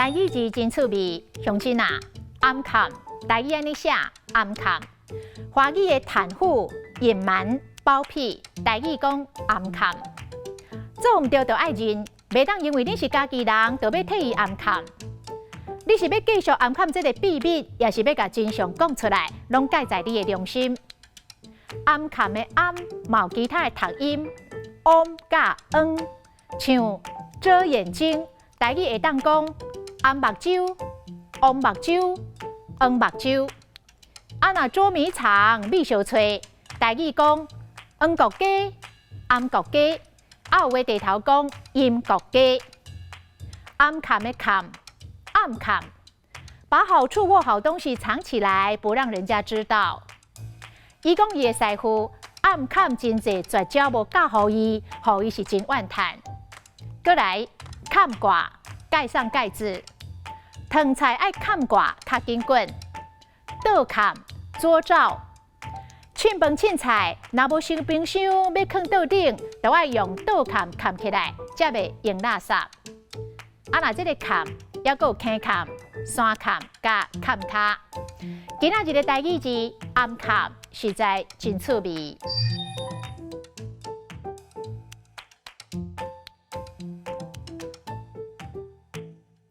台語字真趣味，鄉親啊，暗崁，台語按呢寫，暗崁。華語的袒護、隱瞞、包庇，台語講暗崁。做毋對就愛認，袂當因為你是家己人，就欲替伊暗崁。你是欲繼續暗崁這个秘密，抑是欲共真相講出來，攏蓋在你的良心。暗崁的暗，嘛有其他的讀音，嗡佮嗯，像遮眼睛，台語會當講暗目睭、嗡目睭、黃目睭。啊，若捉迷藏、秘相揣，台語講黃國雞、暗國雞，啊有的地頭講陰國雞。暗崁的崁，暗崁，把好處或好東西藏起來，不讓人家知道。伊講伊的師傅暗崁真濟絕招無教予伊，予伊是真怨嘆。閣來崁蓋，蓋上蓋子，燙菜愛崁蓋較緊滾。倒崁，左照，凊飯凊菜，若無收冰箱，欲囥桌頂，就愛用倒崁崁起來，才袂用垃圾。啊，若這个崁，猶閣有坑崁、山崁佮崁跤。今仔日的台語字暗崁，實在真趣味。